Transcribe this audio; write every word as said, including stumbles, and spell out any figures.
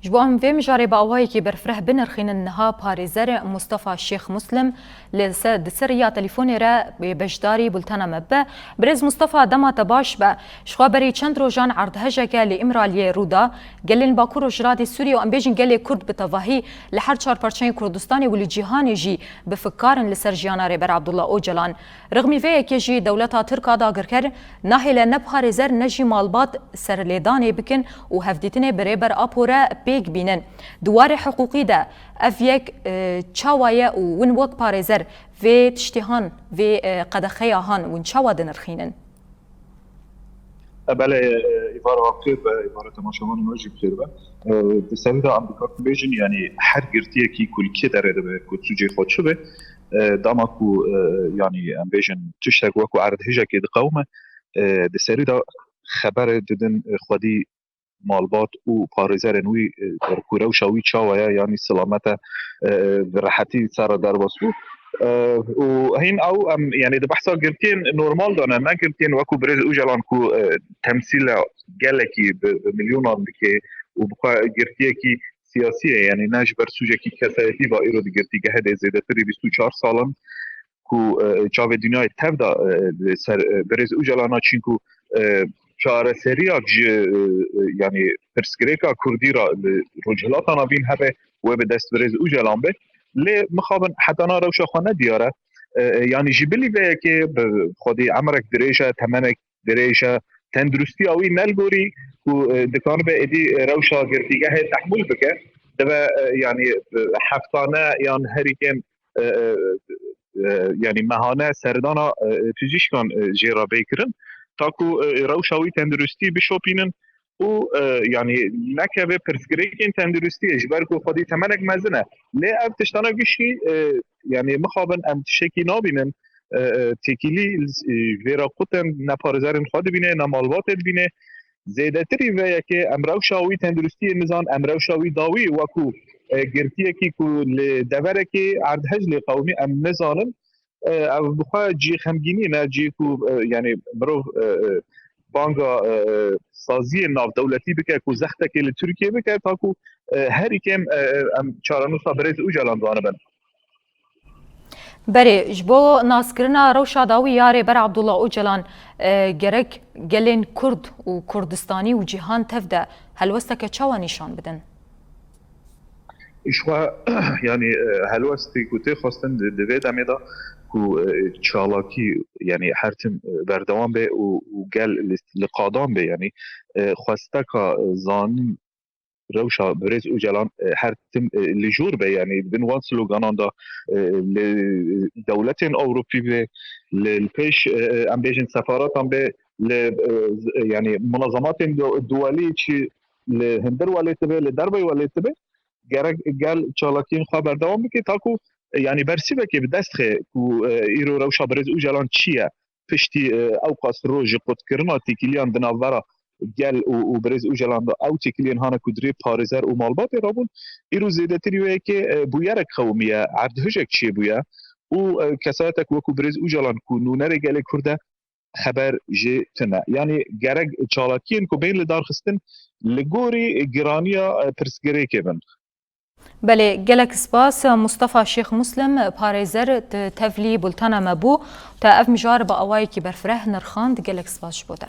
Ji bo em vê mijarê bi awayekî berfireh binirxînin, niha parêzer Mustafa Şêx Muslim li ser, di ser riya telefonê re bê beşdarî bultena me bibe. Birêz Mustafa, dema te baş be. Ji xwe berî çend rojan erdhejeke li Îmraliyê rû da. Gelên Bakur Rojhilatê Sûriyê û em bêjin gelê Kurd bi tevahî li her çar parçeyên Kurdistanê û li cîhanê jî bi fikar in li ser jiyana Rêber Abdullah Ocalan. Rixmî vê yekê jî dewleta Tirk a dagirker nahêle ne parêzer ne jî malbat serlêdanê bikin û hevdîtinê bi Rêber Apo re pêk bînin. Di warê hiqûqî de ev yek, e, çawa ye û win wek parêzer vê tiştê han, vê, e, qedexeya han win çawa dinirxînin? E, belê, e, îvara we bi xêr be, îvara temaşevanên we jî bi xêr be. E, di serî de em dikarin bêjin, yanî her girtiyekî ku li kê derê dibe, ku sûcê xwe çi be, e, dema ku, e, yanî em bêjin tiştek wekû erdhêjekê diqewime, e, di serî de xeberê didin, e, xwedî malbat û parêzerên wî, e, ku rewşa wî çawa ye, yanî silamet e, e, bi rehetî ser re derbas bû. E, û hîn ew em, yanî di behsa girtiyên normal de ne, ne girtiyên wekû birêz Ocalan ku, e, temsîla gelekî bi, bi milyonan dike û bi xwe girtiyekî siyasî ye, yanî ne ji ber sûcekî kesayetî va îro di girtîgehê de zêdetirî bîst û çar salan ku, e, çavê dinyayê tev da, e, li ser, e, birêz Ocalan a, çînku, e, çareseriya ji, e, e, yanî pirsgirêka kurdî re li Rojhilata Navîn hebe wê bi dest birêz Ocalan be. Lê mixabin hetana rewşa xwe ne diyar e. E, e, yanî ji bilî vê yekê bi xwedî emirek dirêj e, temenek dirêj e, tenduristiya wî ne li gorî ku, e, dikaribe êdî rewşa girtîgehê tehmûl bike, dibe, e, yanî, e, heftane yan herî kêm, e, e, e, yanî mehane serdana, e, pizîşkan, e, jê re bê kirin, ta ku, e, rewşa wî tenduristî bişopînin û, e, yanî nekeve pirsgirêkên tenduristiyê, ji ber ku xwedî temenek mezin e. Lê ev tiştana giştî, e, yanî mixabin em tiştekî nabînin, e, e, têkilî, e, vêra qutin ne parêzerên xwe dibîne, ne malbatê dibîne. Zêdetirî vê yekê em rewşa wî tenduristiyê nizan, em rewşa wî dawî wekû, e, girtiyekî ku li deverekê erdhej lê qewimî em nizanin. E, ev bi xwe cî xemgînî ne, cî ku, e, yanî mirov, e, e, banga, e, e, saziyên navdewletî bike, ku zextekê li Tirkiyê bike, ta ku, e, herî kêm, e, e, em çarenûsa birêz Ocalan zanibin. Berê, ji bo naskirina rewşa dawî ya Rêber Abdullah Ocalan, e, gerek gelên Kurd û Kurdistanî û cîhan tev de helwesteke çawa nîşan bidin? Îşxwe, yanî, e, helwestê ku tê xwestin di, di vê demê de ku, e, çalakî, yanî her tim, e, berdewam be û, û gel li, li qadan be, yanî, e, xwesteka, e, zanîn rewşa birêz Ocalan, e, her tim, e, li jor be, yanî bin wan sloganan de, e, li dewletên Ewropî be, li, li pêş, e, e, em bêjin sefaratan be, li, e, z-, e, yanî munazematên du-, duwelî çi li hundir welêt dibe, li dervey welêt dibe, gerek gel çalakiyên xwe berdewam bike, ta ku, e, yanî bersîvekê bi dest xe ku, e, îro rewşa birêz Ocalan çi ye, piştî, e, ewqas roj ji qutkirina têkiliyan di navbera gel û, û birêz Ocalan de ew têkiliyên hane ku dirê parêzer û malbatê rabûn, îro zêdetirî wê yekê, e, bûyerek qewimiye, erdhijek çêbûye û, e, kesayetek wekû birêz Ocalan ku nûnerê gelê Kurd e, xeber jê tune. Yanî gerek çalakiyên ku bên li dar xistin li gorî giraniya, e, pirsgirêkê bin. Belê, gelek spas. Mustafa Şêx Muslim, parêzer, te-, tevlî bultena me bû. Te ev mijar bi awayekî berfireh nirxand. Gelek spas ji bo te.